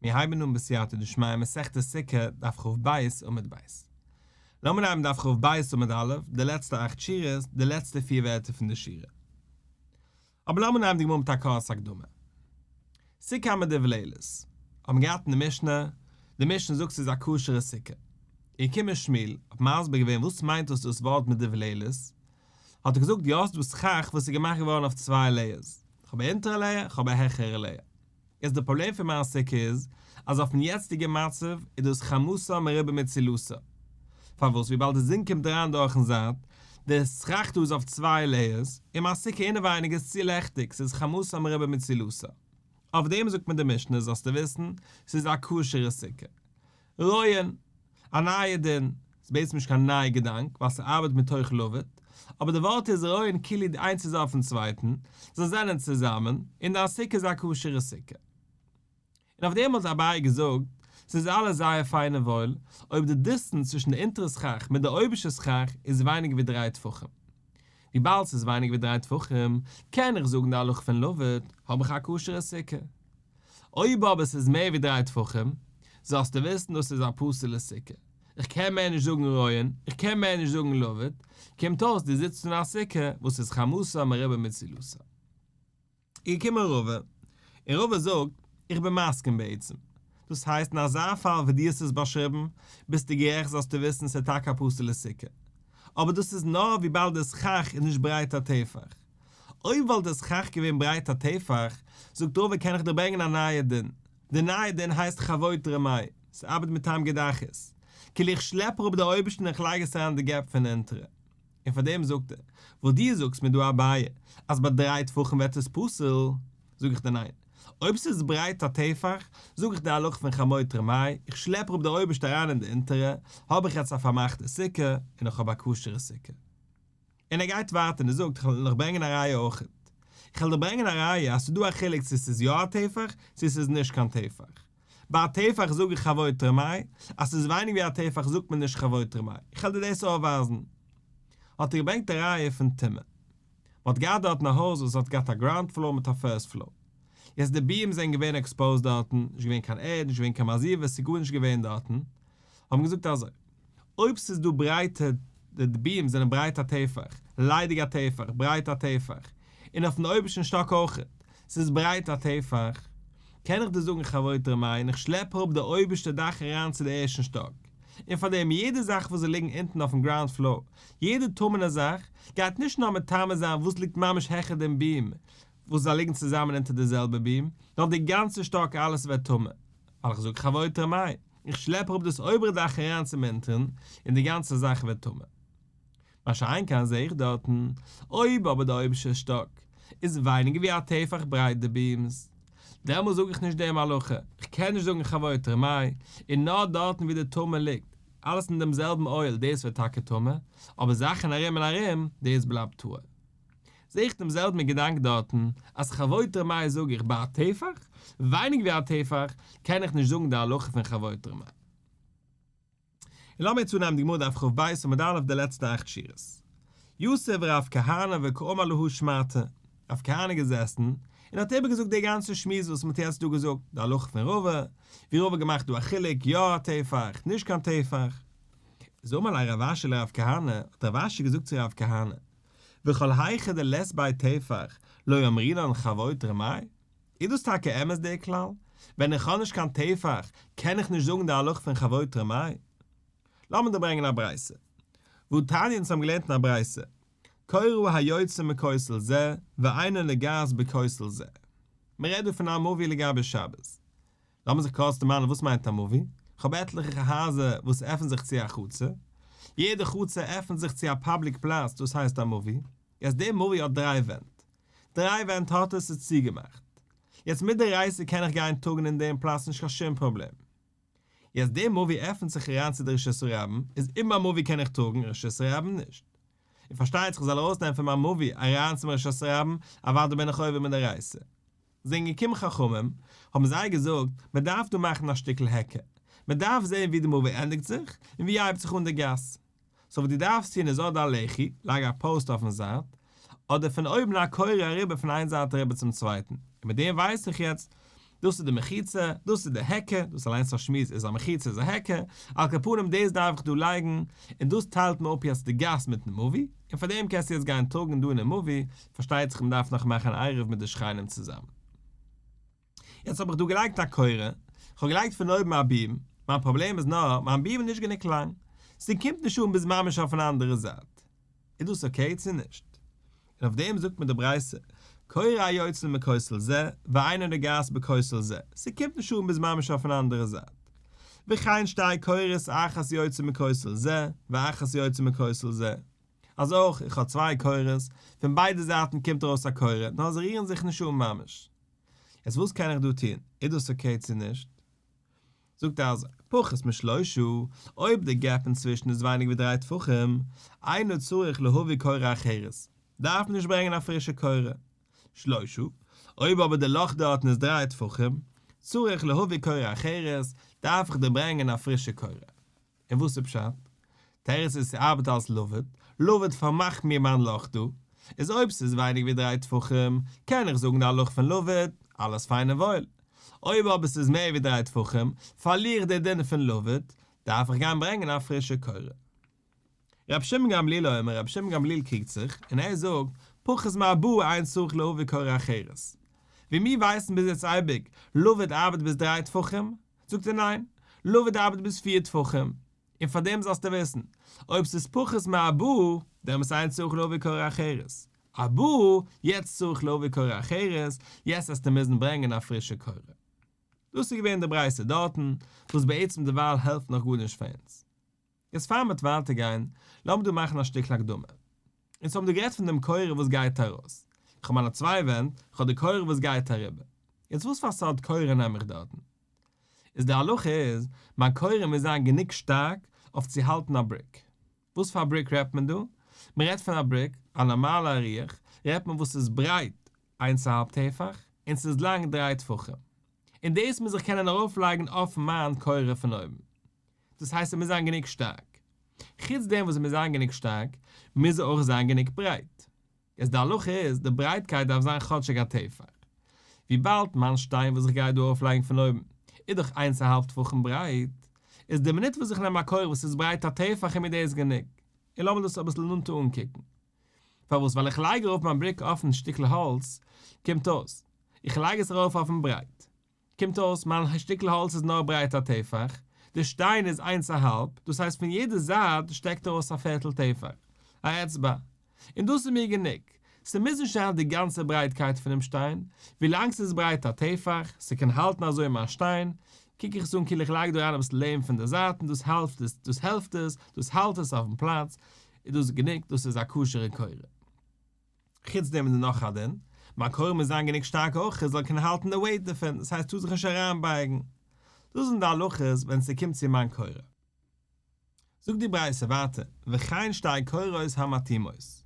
מיר הייבן אן בסייעתא דשמיא מסכת סוכה, דף כ"ב עמוד ב'. לאמיר הייבן דף כ"ב עמוד א', די לעצטע אכט שורות, די לעצטע פיר ווערטער פון די שורה. אבער לאמיר נעמען די גמרא מיט א קורצע הקדמה. סוכה המדובללת. האבן געהאט אין די משנה, די משנה זאגט ס'איז א כשר'ע סוכה. איז געקומען שמואל, האט מסביר געווען וואס מיינט דאס דאס ווארט מדובללת, האט ער געזאגט דו האסט דא סכך וואס איז געמאכט געווארן אויף צוויי layers, כ'האב א אונטערע layer, כ'האב א העכערע layer. יעצט די פראבלעם פון מיין סוכה איז, אז אויפן יעצטיגע מצב איז דאס חמתה מרובה מצילתה. פארוואס? וויבאלד די זון קומט אריין דורכן זייט, די סכך דא איז אויף צוויי layers, און מיין סוכה אינעווייניג איז צו לעכטיג, ס'איז חמתה מרובה מצילתה. אויף דעם זאגט מיר די משנה זאלסטו וויסן, ס'איז א כשר'ע סוכה. רואין, א נייע דין, ס'איז בעצם נישט קיין נייע געדאנק, ווייל ס'ארבעט מתוך לבוד, אבער די ווארט איז רואין כאילו די איינס איז אויפן צווייטן, זיי זענען צוזאמען, און דיין סוכה איז א כשר'ע סוכה. און אויף דעם האט אביי געזאגט, ס'איז אלעס זייער פיין און וואויל, אויב די distance צווישן די אונטערע סכך מיט די אויבערשטע סכך איז ווייניגער ווי דריי טפחים. וויבאלד ס'איז ווייניגער ווי דריי טפחים, קען איך זאגן די הלכה פון לבוד, האב איך א כשר'ע סוכה. אויב אבער ס'איז מער ווי דריי טפחים, זאלסטו וויסן דאס איז א פסול'ע סוכה. איך קען מער נישט זאגן רואין, איך קען מער נישט זאגן לבוד, קומט אויס דו זיצט אין א סוכה וואס איז חמתה מרובה מצילתה. איז געקומען רבא, און רבא זאגט, איך בין מסכים בעצם. דאס הייסט אין אזא פאל ווי דו האסט עס באשריבן, ביסטו גערעכט זאלסטו וויסן ס'איז טאקע א פסול'ע סוכה. אבער דאס איז נאר וויבאלד די סכך איז נישט ברייט א טפח. אויב וואלט די סכך געווען ברייט א טפח, זאגט רבא קען איך דיר ברענגען א נייע דין. די נייע דין הייסט חבוט רמאי, ס'ארבעט מטעם גדחית. כאילו איך שלעפ אראפ די אויבערשטן און איך לייג עס אריין אין די gap פון די אונטערע. און פאר דעם זאגט ער, וואס דו זאגסט מיר דא אביי, אז ביי דריי טפחים ווערט עס פסול, זאג איך דיר ניין. אויב ס'איז ברייט א טפח, זאג איך די הלכה פון חבוט רמאי, איך שלעפ אראפ די אויבערשטע אריין אין די אונטערע, האב איך יעצט א פארמאכטע סוכה, און איך האב א כשר'ע סוכה. און ער גייט ווייטער און ער זאגט, איך וועל נאך ברענגען א ראיה אויכעט. איך וועל דיר ברענגען א ראיה אז ס'איז דא א חילוק צו ס'איז יא א טפח, צו ס'איז נישט קיין טפח. ביי א טפח זאג איך חבוט רמאי, אז ס'איז ווייניג ווי א טפח זאגט מען נישט חבוט רמאי. איך וועל דיר דאס אויפווייזן. האט ער געברענגט א ראיה פון טומאה. מ'האט געהאט דארטן א הויז וואס האט געהאט א ground floor מיט א first floor. יעצט די beams זענען געווען exposed דארטן, נישט געווען קיין ערד, נישט געווען קיין מעזיבה, ס'איז גארנישט געווען דארטן. האבן געזאגט אזוי, אויב ס'איז דא ברייטע, די beams זענען ברייט א טפח, ליידיג א טפח, ברייט א טפח, און אויפן אויבערשטן שטאק אויכעט, ס'איז ברייט א טפח, קען איך דיר זאגן חבוט רמאי און איך שלעפ אראפ די אויבערשטע דאך אריין צו די ערשטן שטאק. און פאר דעם יעדע זאך וואס זיי ליגן אונטן אויפן ground floor, יעדע טמא'נע זאך, גייט נישט נאר מטמא זיין וואס ליגט ממש העכער דעם beam, וואס זיי ליגן צוזאמען אונטער די זעלבע beam, נאר די גאנצע שטאק אלעס ווערט טמא. ווייל איך זאג חבוט רמאי, איך שלעפ אראפ דאס אויבערע דאך אריין צום אונטערן, און די גאנצע זאך ווערט טמא. מה שאין כן זעה איך דארטן, אויב אבער די אויבערשטע שטאק איז ווייניגער ווי א טפח ברייט די beams, דעמאלס זאג איך נישט דעם הלכה, איך קען נישט זאגן חבוט רמאי, און נאר דארטן ווי די טומאה ליגט, אלעס אין דעם זעלבן אוהל דאס ווערט טאקע טמא, אבער זאכן ארום און ארום, דאס בלייבט טהור. זעה איך דעם זעלבן געדאנק דארטן, אז חבוט רמאי זאג איך ביי א טפח, ווייניגער ווי א טפח, קען איך נישט זאגן די הלכה פון חבוט רמאי. און לאמיר צונעמען די גמרא דף כ"ב עמוד א' די לעצטע אכט שורות. יתיב רב כהנא וקאמר להא שמעתא, רב כהנא געזעסן און האט איבערגעזאגט די גאנצע שמועס וואס מ'האט יעצט דא געזאגט, די הלכה פון רבא, ווי רבא האט געמאכט דא א חילוק, יא א טפח, נישט קיין טפח. איז אמר ליה רב אשי לרב כהנא, האט רב אשי געזאגט צו רב כהנא, וכל היכא דלית ביה טפח לא אמרינן חבוט רמאי? איז דאס טאקע אמת דער כלל? ווען איך האב נישט קיין טפח קען איך נישט זאגן די הלכה פון חבוט רמאי? לאמיר דיר ברענגען א ברייתא. והתניא אונז האבן געלערנט אין א ברייתא, קורה היוצאה מכותל זה ואינה נוגעת בכותל זה. מען רעדט דא פון א מבוי לגבי שבת. לאמיר זיך קורץ דערמאנען וואס מיינט א מבוי. כ'האב עטליכע הייזער וואס עפענט זיך צו א חצר. יעדע חצר עפענט זיך צו א public פלאץ דאס הייסט א מבוי. יעצט דער מבוי האט דריי ווענט. דריי ווענט האט עס, ס'איז צוגעמאכט. יעצט מדאורייתא קען איך גיין טראגן אין דעם פלאץ נישט קיין שום פראבלעם. יעצט דער מבוי עפענט זיך אריין צו די רשות הרבים, איז אין מיין מבוי קען איך טראגן, רשות הרבים נישט. און פארשטייט זיך איך זאל ארויסנעמען פון מיין מבוי אריין צום רשות הרבים, אוודאי בין איך עובר מדאורייתא. זענען געקומען חכמים, האבן זיי געזאגט, מען דארף דא מאכן א שטיקל היכר, מען דארף זען ווי די מבוי ענדיגט זיך, און ווי הייבט זיך אן די גאס. so וואס דו דארפסט טון איז אדער א לחי, לייג א פאוסט אויפן זייט, אדער פון אויבן א קורה אריבער פון איין זייט אריבער צום צווייטן, און מיט דעם ווייס איך יעצט. דאס איז די מחיצה, דאס איז די היכר, דאס אליינס א שמועס איז א מחיצה איז א היכר, על כל פנים דאס דארף איך דא לייגן, און דאס טיילט מיר אפ יעצט די גאס מיטן מבוי, און פאר דעם קענסטו יעצט גיין טראגן דא אינעם מבוי, פארשטייט זיך מ'דארף נאך מאכן אן עירוב מיט די שכנים צוזאמען. יעצט האב איך דא געלייגט א קורה, איך האב געלייגט פון אויבן א ביעם, מיין פראבלעם איז נאר, מיין ביעם איז נישט גענוג לאנג, ס'קומט נישט אן ביז ממש אויפן אנדערע זייט. איז דאס okay צו נישט? און אויף דעם זאגט מיר די ברייתא, קורה היוצאה מכותל זה, ואינה נוגעת בכותל זה, ס'קומט נישט אן ביז ממש אויפן אנדערע זייט. וכן שתי קורות אחת יוצאה מכותל זה, ואחת יוצאה מכותל זה. אז אויך איך האב צוויי קורות, פון ביידע זייטן קומט ארויס א קורה, נאר זיי רירן זיך נישט אן ממש. יעצט וואס קען איך דא טון? איז דאס okay צו נישט? זאגט ער אזוי, פחות משלושה, אויב די gap אינצווישן איז ווייניגער ווי דריי טפחים, אינו צריך להביא קורה אחרת, דארף מען נישט ברענגען א פרישע קורה. שלושה, אויב אבער די לאך דארטן איז דריי טפחים, צריך להביא קורה אחרת, דארף איך דיר ברענגען א פרישע קורה. און וואס איז פשט? תירוץ איז ס'ארבעט אלס לבוד, לבוד פארמאכט מיר מיין לאך דא, איז אויב ס'איז ווייניגער ווי דריי טפחים, קען איך זאגן די הלכה פון לבוד, אלעס פיין און וואויל. אויב אבער ס'איז מער ווי דריי טפחים, פארליר איך די דין פון לבוד, דארף איך גיין ברענגען א פרישע קורה. רבי שמעון גמליאל אומר, רבי שמעון גמליאל קריגט זיך, און ער זאגט, פחות מארבעה אין צריך להביא קורה אחרת. ווי מיר ווייסן ביז יעצט אייביג, לבוד ארבעט ביז דריי טפחים, זאגט ער ניין, לבוד ארבעט ביז פיר טפחים, און פאר דעם זאלסטו וויסן, אויב ס'איז פחות מארבעה, דעמאלטס אין צריך להביא קורה אחרת. ארבעה, יעצט צריך להביא קורה אחרת, יעצט וועסטו מוזן ברענגען א פרישע קורה. דאס איז געווען די ברייתא דארטן, וואס בעצם דערווייל העלפט נאך גארנישט פאר אונז. יעצט פאר מ'וועט ווייטער גיין, לאמיר דא מאכן א שטיקל הקדמה. אונז האבן דא גערעדט פון דעם קורה וואס גייט ארויס. איך האב מיינע צוויי ווענט, איך האב די קורה וואס גייט אריבער. יעצט וואס פאר סארט קורה נעם איך דארטן? איז די הלכה איז, מיין קורה מוז זיין גענוג שטארק אויף צו האלטן א בריק. וואס פאר בריק רעדט מען דא? מען רעדט פון א בריק, א נארמאלע אריח, רעדט מען וואס איז ברייט איינס א האלב טפח, און ס'איז לאנג דריי טפחים. און דאס מוז איך קענען ארויפלייגן אויף מיין קורה פון אויבן. דאס הייסט ער מוז זיין גענוג שטארק. חוץ דעם וואס ער מוז זיין גענוג שטארק, מוז ער אויך זיין גענוג ברייט. יעצט די הלכה איז, די ברייטקייט דארף זיין כאטשיג א טפח. וויבאלד מיין שטיין וואס איך גיי דא ארויפלייגן פון אויבן, איז דאך איינס א האלב טפחים ברייט, איז די מינוט וואס איך נעם א קורה וואס איז ברייט א טפח איז מיר דאס גענוג. און לאמיר דאס אביסל נאנטער אנקוקן. פארוואס? ווייל איך לייג ארויף מיין בריק אויפן שטיקל האלץ, קומט אויס, איך לייג עס ארויף אויפן ברייט, קומט אויס מיין שטיקל האלץ איז נאר ברייט א טפח, די שטיין איז איינס א האלב, דאס הייסט פון יעדע זייט שטעקט ארויס א פערטל טפח, א אצבע, און דאס איז מיר גענוג, ס'מוז נישט זיין די גאנצע ברייטקייט פונעם שטיין, ווילאנג ס'איז ברייט א טפח, ס'קען האלטן אזוי מיין שטיין, קוק איך עס אן כאילו איך לייג דא אריין אביסל לעם פון די זייטן, דאס העלפט עס, דאס העלפט עס, דאס האלט עס אויפן פלאץ, איז דאס גענוג, דאס איז א כשר'ע קורה. חוץ דעם איז דא נאך א דין, מיין קורה מוז זיין גענוג שטארק אויך עס זאל קענען האלטן די weight דערפון, דאס הייסט טאר זיך נישט אריינבייגן. דאס זענען די הלכות ווען ס'קומט צו מיין קורה. זאגט די ברייתא ווייטער, וכן שתי קורות המתאימות.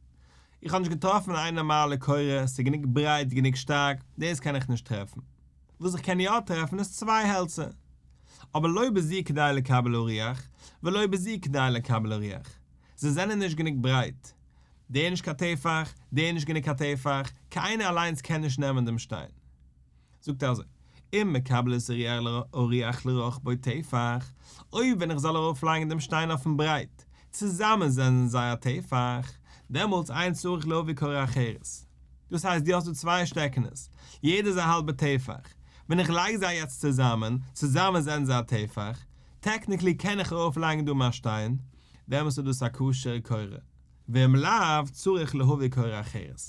איך האב נישט געטראפן איין נארמאלע קורה, ס'איז גענוג ברייט גענוג שטארק, דאס קען איך נישט טרעפן. וואס איך קען יא טרעפן איז צוויי העלצער. אבער לא בזו כדי לקבל אריח, ולא בזו כדי לקבל אריח. זיי זענען נישט גענוג ברייט. דער איז נישט קיין טפח, דער איז נישט גענוג קיין טפח, קיינער אליינס קען נישט נעמען דעם שטיין. זאגט ער אזוי, אם מקבלת אריח לרוחבו טפח, אויב ווען איך זאל ארויפלייגן דעם שטיין אויפן ברייט, צוזאמען זענען זיי א טפח, דעמאלטס אין צריך להביא קורה אחרת. דאס הייסט דו האסט דא צוויי שטעקענעס, יעדער איז א האלבע טפח, ווען איך לייג זיי יעצט צוזאמען, צוזאמען זענען זיי א טפח, technically קען איך ארויפלייגן דא מיין שטיין, דעמאלטס איז דאס א כשר'ע קורה. ואם לאו, צריך להביא קורה אחרת.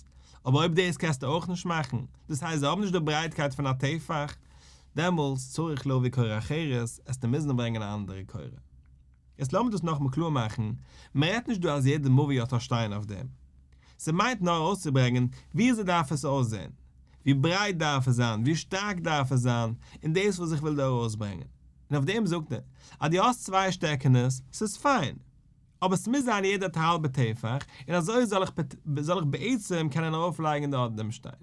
אבער אויב דאס קענסטו אויך נישט מאכן, דאס הייסט זיי האבן נישט די ברייטקייט פון א טפח, דעמאלס צריך להביא קורה אחרת, עסטו מוזן ברענגען א אנדערע קורה. יעצט לאמיר דאס נאכמאל קלאר מאכן, מען רעדט נישט דא אז יעדע מבוי האט א שטיין אויף דעם. ס'מיינט נאר ארויסצוברענגען וויאזוי דארף עס אויסזען, ווי ברייט דארף עס זיין, ווי שטארק דארף עס זיין, און דאס וואס איך וויל דא ארויסברענגען. און אויף דעם זאגט ער, אז דו האסט צוויי שטעקענעס, ס'איז פיין. אבער ס'מוז זיין יעדער האט א האלבע טפח, און אזוי זאל איך זאל איך בעצם קענען ארויפלייגן דארט דעם שטיין.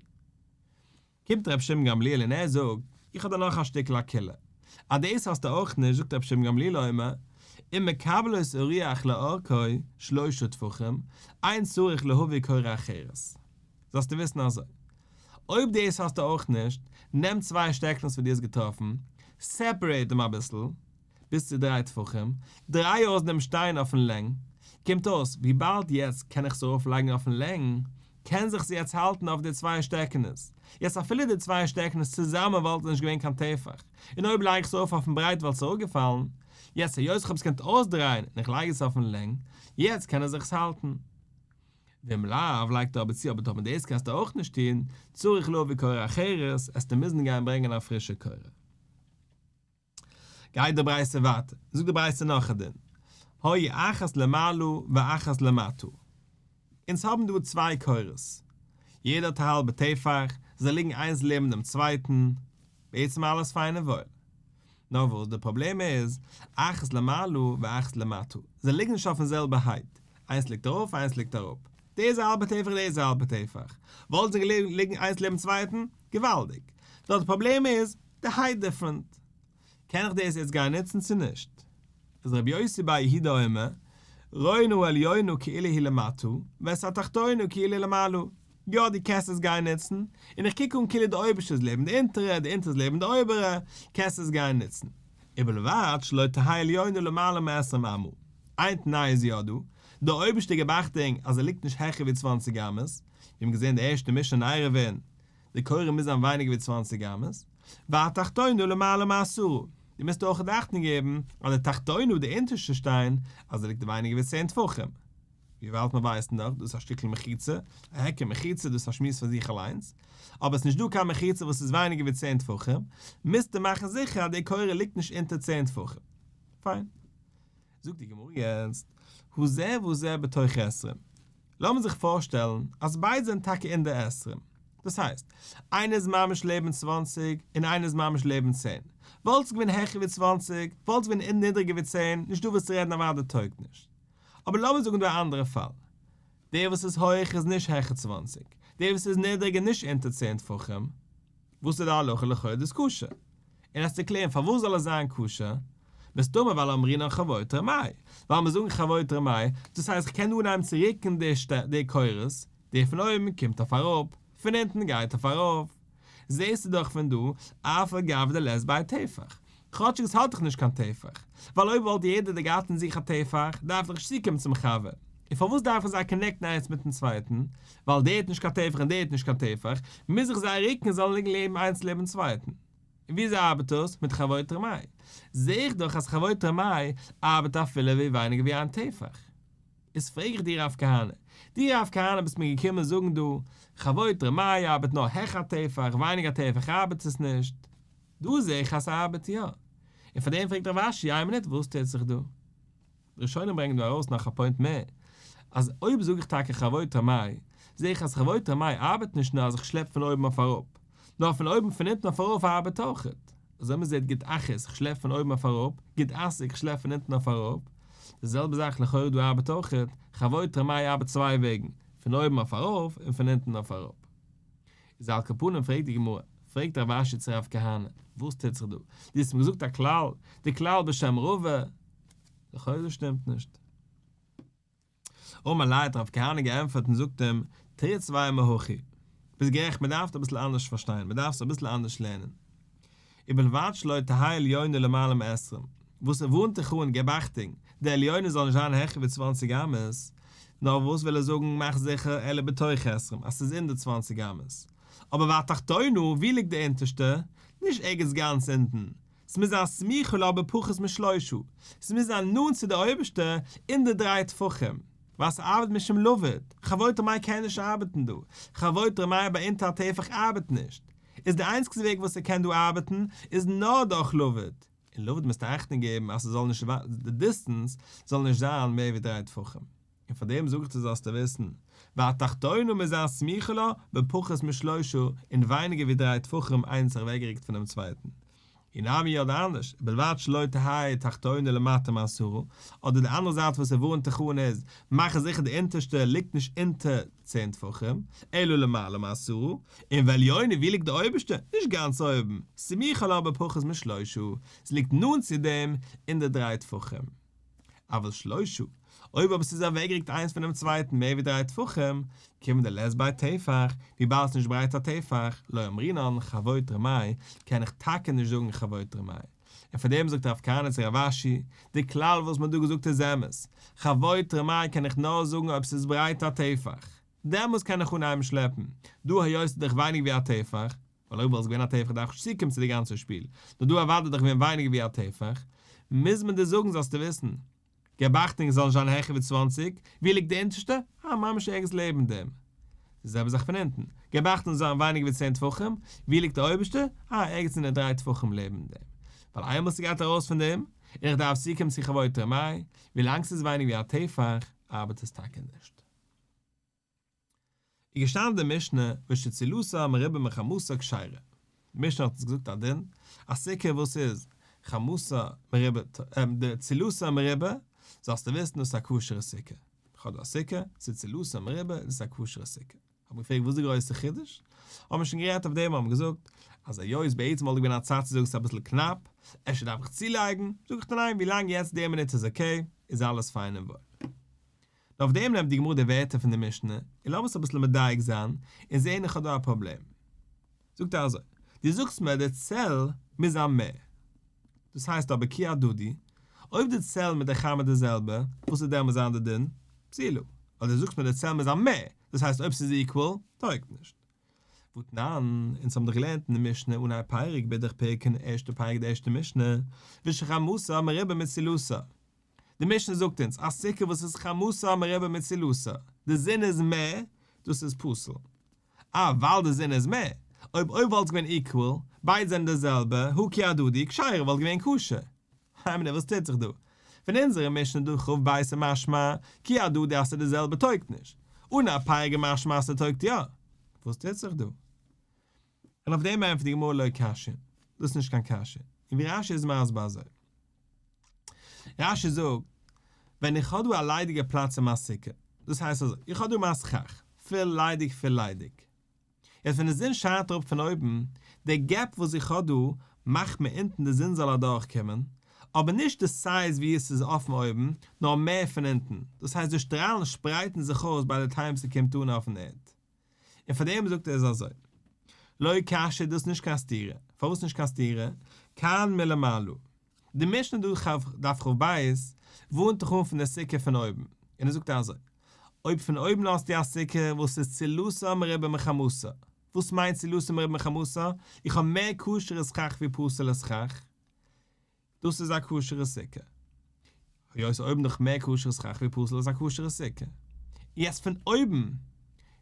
קומט רבי שמעון גמליאל און ער זאגט, איך האב דא נאך א שטיקל הקלה, אז דאס האסטו אויך נישט, זאגט רבי שמעון גמליאל אומר, אם מקבלות אריח לאורכו שלושה טפחים, אין צריך להביא קורה אחרת. זאלסטו וויסן אזוי. אויב דאס האסטו אויך נישט, נעם צוויי שטעקנס וואס דו האסט געטראפן, סעפערעיט דעם אביסל, ביז צו דריי טפחים, דריי אויס דעם שטיין אויפן לענג, קומט אויס וויבאלד יעצט קען איך עס ארויף לייגן אויפן לענג, קען זיך עס יעצט האלטן אויף די צוויי שטעקענעס, יעצט אפילו די צוויי שטעקענעס צוזאמען וואלט נישט געווען קיין טפח, און אויב לייג איך עס ארויף אויפן ברייט וואלט עס אראפגעפאלן, יעצט היות איך האב עס געקענט אויסדרייען און איך לייג עס אויפן לענג, יעצט קען ער זיך עס האלטן. ואם לאו, לייגט ער אבער צו אבער טאמער דאס קענסטו אויך נישט טון, צריך להביא קורה אחרת, עסטו מוזן גיין ברענגען א פרישע קורה. גייט די ברייתא ווייטער, זאגט די ברייתא נאך א דין, היו אחת למעלה ואחת למטה. אונז האבן דא צוויי קורות, יעדער האט א האלבע טפח, זיי ליגן איינס לעבן דעם צווייטן, בעצם אלעס פיין און וואויל. נאר וואס די פראבלעם איז, אחת למעלה ואחת למטה, זיי ליגן נישט אויפן זעלבע height, איינס ליגט ארויף איינס ליגט אראפ, דער איז א האלבע טפח דער איז א האלבע טפח, וואלטן זיי געליגן איינס לעבן צווייטן, געוואלדיג. נאר די פראבלעם איז, די height different. קען איך דאס יעצט גיין נוצן צו נישט? איז רבי יוסי בר יהודה אומר, רואין העליונה כאילו היא למטה, ואת התחתונה כאילו למעלה. יא דו קענסט עס גיין נוצן, און איך קוק אן כאילו די אויבערשטע איז לעבן די אונטערע, די אונטערע איז לעבן די אויבערע, קענסט עס גיין נוצן. ובלבד שלא תהא עליונה למעלה מעשרים אמה. איין תנאי איז יא דא, די אויבערשטע געב אכטונג אז ער ליגט נישט העכער ווי צוואנציג אמות, ווי מיר האבן געזען די ערשטע משנה אין עירובין, די קורה מוז זיין ווייניגער ווי צוואנציג אמות, והתחתונה למעלה מעשרה, דו מוזט אויך אכטונג געבן אז די תחתונה, די אונטערשטע שטיין, אז ער ליגט ווייניגער ווי צען טפחים. וויבאלד מיר ווייסן דאך, דאס איז א שטיקל מחיצה, א היכר מחיצה, דאס איז א שמועס פאר זיך אליינס, אבער עס איז נישט דא קיין מחיצה וואס איז ווייניגער ווי צען טפחים, מוזטו מאכן זיכער אז די קורה ליגט נישט אונטער צען טפחים. פיין. זאגט די גמרא יעצט, הא זה וזה בתוך עשרים. לאמיר זיך פארשטעלן אז ביידע זענען טאקע אין די עשרים. דאס הייסט, איינער איז ממש לעבן צוואנציג און איינער איז ממש לעבן צען. וואלט עס געווען העכער ווי צוואנציג, וואלט עס געווען נידריגער ווי צען, נישטא וואס צו רעדן אוודאי טויגט נישט. אבער לאמיר זאגן דא א אנדערע פאל. דער וואס איז הויך איז נישט העכער צוואנציג, דער וואס איז נידריג איז נישט אונטער צען טפחים. וואס איז די הלכה לכאו' דאס כשר? און עס צו קלערן פארוואס זאל עס זיין כשר? מסתמא ווייל אמרינן חבוט רמאי, ווייל מיר זאגן חבוט רמאי, דאס הייסט איך קען אנהייבן צו רוקן די קורות, די פון אויבן קומט אויף אראפ, פון אונטן גייט אויף ארויף. זעסטו דאך פון דא, אף על גב דלית ביה טפח, כאטשיג עס האט דאך נישט קיין טפח, ווייל אויב וואלט יעדער געהאט אין זיך א טפח, דארף דאך נישט צוקומען צום חבר, און פארוואס דארפן זיי connect ן איינס מיטן צווייטן, ווייל דער האט נישט קיין טפח און דער האט נישט קיין טפח, מוז איך זיי רוקן זאלן ליגן לעבן איינס לעבן צווייטן. און וויאזוי ארבעט דאס מיט חבוט רמאי? זע איך דאך אז חבוט רמאי ארבעט אפילו ווי ווייניגער ווי איין טפח. איז פרעג איך דיר רב כהנא, דו רב כהנא ביסט מיר געקומען זאגן דא, חבוט רמאי ארבעט נאר העכער א טפח, ווייניגער טפח ארבעט עס נישט. דא זע איך אז ס'ארבעט יא. און פאר דעם פרעגט רב אשי, איין מינוט וואס טוט זיך דא? די ראשונים ברענגען דא ארויס נאך א point מער, אז אויב זאג איך טאקע חבוט רמאי, זע איך אז חבוט רמאי ארבעט נישט נאר אז איך שלעפ פון אויבן אויף אראפ, נאר פון אויבן פון אונטן אויף ארויף ארבעט אויכעט. אזוי מען זעט גוד אחית איך שלעפ פון אויבן אויף אראפ, גוד אסיק איך שלעפ פון אונטן אויף אראפ. די זעלבע זאך לכאורה דא ארבעט אויכעט, חבוט רמאי ארבעט צוויי וועגן, פון אויבן אויף ארויף און פון אונטן אויף אראפ. איז על כל פנים פרעגט די גמרא, פרעגט רב אשי צו רב כהנא, וואס טוט זיך דא? דו האסט מיר געזאגט א כלל, די כלל בשם רבא, לכאורה דאס שטימט נישט. אמר ליה האט רב כהנא געענטפערט און זאגט אים, תריץ ואימא הכי. ביסט גערעכט מען דארף אביסל אנדערש פארשטיין, מען דארף עס אביסל אנדערש לערנען. ובלבד שלא תהא עליונה למעלה מעשרים, וואס ער ווארנט דיך אן, געב אכטונג, די עליונה זאל נישט זיין העכער ווי צוואנציג אמות, נאר וואס וויל ער זאגן, מאך זיכער, אלא בתוך עשרים, אז ס'איז אין די צוואנציג אמות. אבער והתחתונה, וואו ליגט די אונטערשטע? נישט ערגעץ גאנץ אונטן, ס'מוז זיין סמוכה לה בפחות משלושה, ס'מוז זיין נאנט צו די אויבערשטע אין די דריי טפחים, ווייל ס'ארבעט משום לבוד, חבוט רמאי קען נישט ארבעטן דא, חבוט רמאי ביי אונטער א טפח ארבעט נישט, איז די איינציגסטע וועג וואס ס'קען דא ארבעטן איז נאר דורך לבוד, און לבוד מוזטו אכטונג געבן אז ס'זאל נישט די distance זאל נישט זיין מער ווי דריי טפחים. און פאר דעם זאג איך דיר זאלסטו וויסן, והתחתונה מוז זיין סמוכה לה בפחות משלושה און ווייניגער ווי דריי טפחים איינס אוועקגערוקט פונעם צווייטן. אי נמי אדער אנדערש, ובלבד שלא תהא תחתונה למטה מעשרה, אדער די אנדערע זייט וואס ער ווארנט דיך אן איז, מאך זיכער די אונטערשטע ליגט נישט אונטער צען טפחים, אלא למעלה מעשרה, און ועליונה ווי ליגט די אויבערשטע? נישט גאנץ אויבן, סמוכה לה בפחות משלושה, ס'ליגט נאנט צו דעם אין די דריי טפחים. אבל שלושה. אויב אבער ס'איז אוועקגעריקט איינס פונעם צווייטן מער ווי דריי טפחים, כיון דלית ביה טפח, וויבאלד ס'נישט ברייט א טפח, לא אמרינן חבוט רמיה, קען איך טאקע נישט זאגן חבוט רמיה. און פאר דעם זאגט רב כהנא צו רב אשי, די כלל וואס מ'האט דא געזאגט איז אמת, חבוט רמיה קען איך נאר זאגן אויב ס'איז ברייט א טפח, דעמאלס קען איך אנהייבן שלעפן, דא היות ס'איז דאך ווייניגער ווי א טפח, ווייל אויב וואלט עס געווען א טפח דארף איך נישט צוקומען צו די גאנצע שפיל, נאר דא אוודאי איז דאך געווען ווייניגער ווי א טפח, מוז מען דיר זאגן זאלסטו וויסן. געב אכטונג עס זאל נישט זיין העכער ווי 20, ווי ליגט די אונטערשטע? אה, ממש ערגעץ לעבן דעם. די זעלבע זאך פון אונטן, געב אכטונג עס זאל זיין ווייניגער ווי 10 טפחים, ווי ליגט די אויבערשטע? אה, ערגעץ אין די דריי טפחים לעבן דעם. ווייל איינמאל ס'גייט ארויס פון דעם, און איך דארף צוקומען צו חבוט רמיה, ווילאנג ס'איז ווייניגער ווי א טפח, ארבעט עס טאקע נישט. איז געשטאנען די משנה ושצילתה מרובה מחמתה כשרה, די משנה האט אונז געזאגט א דין, א סוכה וואס איז חמתה מרובה, די צילתה מרובה, זאלסטו וויסן דאס איז א כשר'ע סוכה, איך האב דא א סוכה, ס'איז צילתה מרובה, דאס איז א כשר'ע סוכה. האט מען געפרעגט וואס איז די גרויסע חידוש? האבן מיר שוין גערעדט אויף דעם האבן מיר געזאגט אז היות בעצם וואלט געווען א צד צו זאגן ס'איז אביסל קנאפ, אפשר דארף איך צולייגן, זאג איך דיר ניין ווילאנג יעצט די מינוט איז okay איז אלעס פיין און וואויל. נאר אויף דעם נעמט די גמרא די ווערטער פון די משנה, און לאמיר עס אביסל מדייק זיין, און זעהן איך האב דא א פראבלעם. זאגט ער אזוי, דו זאגסט מיר די צל מוז זיין מער. דאס הייסט אבער כי הדדי, אויב די צל מיט די חמה די זעלבע, וואס וועט דעמאלס זיין די דין? פסולה. ווייל דו זאגסט מיר די צל מוז זיין מער, דאס הייסט אויב ס'איז equal, טויגט נישט. והתנן, אונז האבן דאך געלערנט אין די משנה אנהייב פרק ביי פרק אין ערשטע פרק די ערשטע משנה, ושחמתה מרובה מצילתה. די משנה זאגט אונז, א סוכה וואס איז חמתה מרובה מצילתה, די זון איז מער, דאס איז פסול. אה, ווייל די זון איז מער. אויב אויב וואלט עס געווען equal, ביידע זענען די זעלבע, הא כי הדדי, כשרה וואלט געווען כשר. היימענער וואס טוט זיך דא? פון אונזערע משנה דא כ"ב איז משמע, כי הדדי אז ס'איז די זעלבע טויגט נישט. אן א פרק איז משמע אז ס'טויגט יא. וואס טוט זיך דא? און אויף דעם ענטפערט די גמרא לא קשיא, דאס איז נישט קיין קשיא. און ווי רש"י איז מסביר אזוי. רש"י זאגט, ווען איך האב דא א ליידיגע פלאץ אין מיין סוכה, דאס הייסט אזוי, איך האב דא מיין סכך, פול ליידיג פול ליידיג. יעצט ווען די זון שיינט אראפ פון אויבן, די gap וואס איך האב דא, מאכט מיר אונטן די זון זאל אדורך קומען, אבער נישט די size ווי עס איז אפן אויבן, נאר מער פון אונטן, דאס הייסט די שטראלן שפרייטן זיך אויס ביי די time ס'קומט אן אויפן ערד. און פאר דעם זאגט ער איז אזוי. לא קשיא דאס נישט קיין סתירה. פארוואס נישט קיין סתירה? כאן מלמעלה. די משנה דא כ דף כ"ב ווארנט דיך אן פון די סוכה פון אויבן. און ער זאגט אזוי. אויב פון אויבן האסטו א סוכה וואס איז צילתה מרובה מחמתה. וואס מיינט צילתה מרובה מחמתה? איך האב מער כשר'ע סכך ווי פסול'ע סכך. דאס איז א כשר'ע סוכה. היות אויבן דאך מער כשר'ע סכך ווי פסול איז א כשר'ע סוכה. יעצט פון אויבן,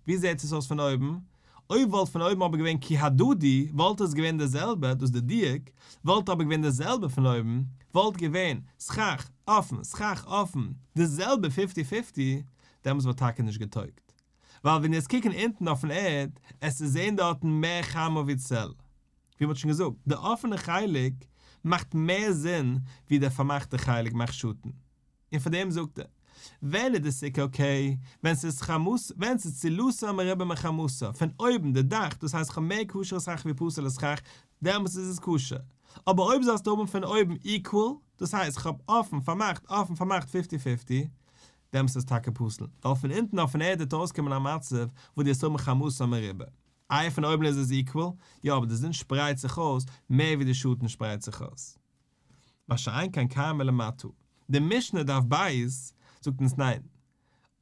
ווי זעט עס אויס פון אויבן? אויב וואלט פון אויבן אבער געווען כי הדדי, וואלט עס געווען די זעלבע, דאס איז די דיוק, וואלט אבער געווען די זעלבע פון אויבן, וואלט געווען סכך אפן, סכך אפן, די זעלבע fifty fifty, דעמאלטס וואלט טאקע נישט געטויגט. ווייל ווען יעצט קוקן אונטן אויפן ערד, עס איז זען דארטן מער חמה ווי צל. ווי מ'האט שוין געזאגט, די אפענע חלק מאכט מער זון ווי די פארמאכטע חלק מאכט שאטן. און פאר דעם זאגט ער, ווען איז די סוכה okay? ווען ס'איז חמתה, ווען ס'איז צילתה מרובה מחמתה, פון אויבן די דאך, דאס הייסט כ'האב מער כשר'ע סכך ווי פסול'ע סכך, דעמאלטס איז עס כשר. אבער אויב זאלסטו האבן פון אויבן equal, דאס הייסט כ'האב אפן פארמאכט אפן פארמאכט fifty fifty, דעמאלטס איז עס טאקע פסול, ווייל פון אונטן אויפן ערד וועט ארויסקומען א מצב וואס דו וועסט האבן חמתה מרובה. איי פון אויבן איז עס equal? יא אבער די זון שפרייט זיך אויס מער ווי די שאטן שפרייט זיך אויס. מה שאין כן כאן מלמטה. די משנה דף בית זאגט אונז ניין.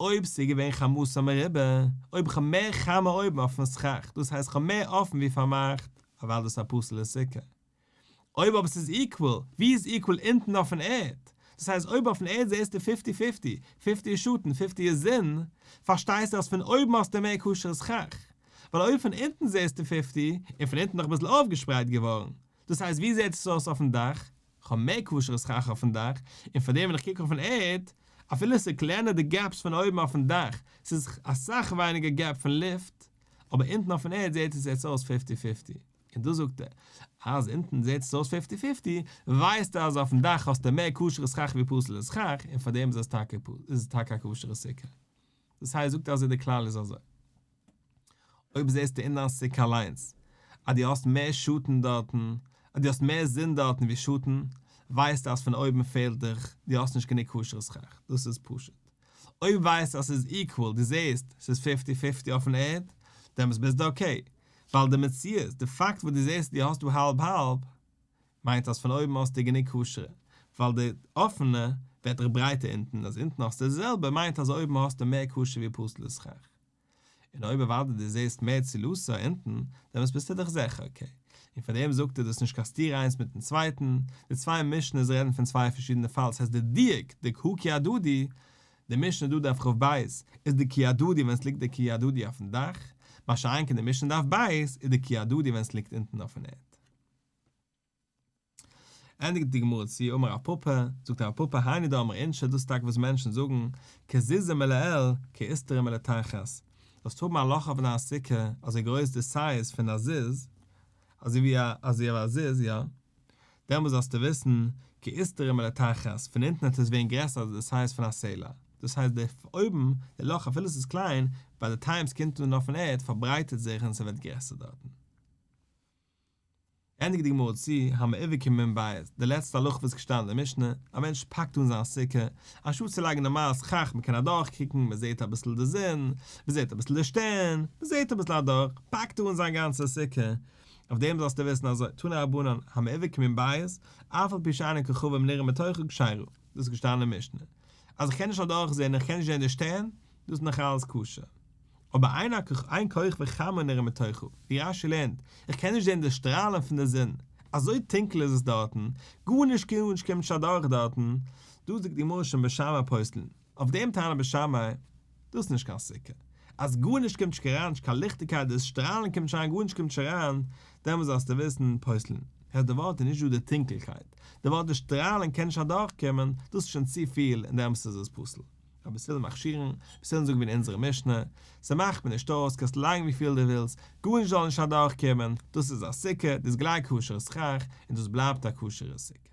אויב ס'איז געווען חמתה מרובה, אויב כ'האב מער חמה אויבן אויפן סכך, דאס הייסט כ'האב מער אפן ווי פארמאכט, אוודאי איז א פסול'ע סוכה. אויב אבער ס'איז equal, ווי איז equal אונטן אויפן ערד? דאס הייסט אויב אויפן ערד זעסטו fifty fifty, fifty איז שאטן fifty איז זון, פארשטייסטו אז פון אויבן האסטו מער כשר'ע סכך. ווייל אויב פון אונטן זעסטו fifty, און פון אונטן נאך אביסל אויפגעשפרייט געווארן. דאס הייסט ווי זעט עס אויס אויפן דאך? כ'האב מער כשר'ע סכך אויפן דאך, און פאר דעם ווען איך קוק אויפן ערד, אפילו ס'איז קלענער די gaps פון אויבן אויפן דאך, ס'איז אסאך ווייניגער gap פון לופט, אבער אונטן אויפן ערד זעט עס יעצט אויס fifty fifty. און דא זאגט ער, אז אונטן זעט עס אויס fifty fifty, ווייסטו אז אויפן דאך האסטו מער כשר'ע סכך ווי פסול'ע סכך, און פארדעם איז עס טאקע איז עס טאקע א כשר'ע סוכה. דאס הייסט זאגט ער אזוי די כלל איז אזוי. אויב זעסטו אין דיין סוכה אליינס אז דו האסט מער שאטן דארטן, אז דו האסט מער זון דארטן ווי שאטן, ווייסטו אז פון אויבן פעלט דיך, דו האסט נישט גענוג כשר'ע סכך. דאס איז פשוט. אויב ווייסטו אז ס'איז equal, דו זעסט ס'איז fifty fifty אויפן ערד, דעמאלטס ביסטו okay. ווייל די מציאות, די פאקט וואס דו זעסט דו האסט דא האלב האלב, מיינט אז פון אויבן האסטו גענוג כשר'ע, ווייל די אפענע ווערט דאך ברייטער אונטן, אז אונטן האסטו די זעלבע מיינט אז אויבן האסטו מער כשר ווי פסול'ע סכך. און אויב אוודאי דו זעסט מער צילותא אונטן, דעמאלטס ביסטו דאך זיכער okay. און פאר דעם זאגט ער דאס נישט קיין סתירה איינס מיטן צווייטן, די צוויי משנה'ס רעדן פון צוויי פארשידענע פאל, ס'הייסט די דיוק, די הא כי הדדי, די משנה דא דף כ"ב איז די כי הדדי ווען ס'ליגט די כי הדדי אויפן דאך, מה שאין כן די משנה דף ב' איז די כי הדדי ווען ס'ליגט אונטן אויפן ערד. ענדיגט די גמרא צו, אמר רב פפא, זאגט רב פפא היינו דאמרי אינשי, דאס איז טאקע וואס מענטשן זאגן, כזוזא מלעיל, כאיסתרא מלתחת, זאלסט האבן א לאך אויף דיין סוכה אזוי גרויס די size פון א זוז, אזוי ווי א אזוי ווי א זוז, יא, דעמאלס זאלסטו וויסן, כאיסתרא מלתחת, פון אונטן וועט עס ווערן גרעסער אזוי די size פון א סלע, דאס הייסט די אויבן, די לאך אפילו עס איז קליין, ביי די time ס'קומט אן אויפן ערד פארברייטערט זיך און ס'ווערט גרעסער דארטן. ענדיגט די גמרא צו, המעובה כמין בית, די לעצטע הלכה וואס איז געשטאנען אין די משנה, א מענטש פאקט אן זיין סוכה, אנשטאט צו לייגן נארמאל סכך, מען קען אדורך קוקן, מען זעט אביסל די זון, מען זעט אביסל די שטערן, מען זעט אביסל אדורך, פאקט אן זיין גאנצע סוכה, אויף דעם זאלסטו וויסן אזוי, תנו רבנן, המעובה כמין בית, אף על פי שאין הכוכבים נראים מתוכה כשרה, דאס איז געשטאנען אין משנה, אז איך קען נישט אדורך זען, איך קען נישט זען די שטערן, דאס איז נאך אלעס כשר. אבער אין אין כוכב וחמה נראה מתוכה, ווי רש"י לערנט, איך קען נישט זען די שטראלן פון די זון, אזוי טונקל איז עס דארטן, גארנישט גארנישט קומט נישט אדורך דארטן, דא זאגט די גמרא שוין בית שמאי פוסלין, אויף דעם טענה'ט בית שמאי, דאס איז נישט קיין סוכה, אז גארנישט קומט נישט אריין, נישט קיין ליכטיגקייט, די שטראלן קומט נישט אריין, גארנישט קומט נישט אריין, דעמאלס זאלסטו וויסן, פוסלין, היות די ווארט איז נישט דא די טונקלקייט, די ווארט די שטראלן קען נישט אדורכקומען, דאס איז שוין צופיל און דעמאלס איז עס פסול. אבער בית הלל מכשירין, בית הלל זאגן ווי אין אונזערע משנה, ס'מאכט מיר נישט אויס, קענסט לייגן וויפיל דו ווילסט, גארנישט זאל נישט אדורכקומען, דאס איז א סוכה, דאס איז גלייך כשר'ע סכך, און דאס בלייבט א כשר'ע סוכה.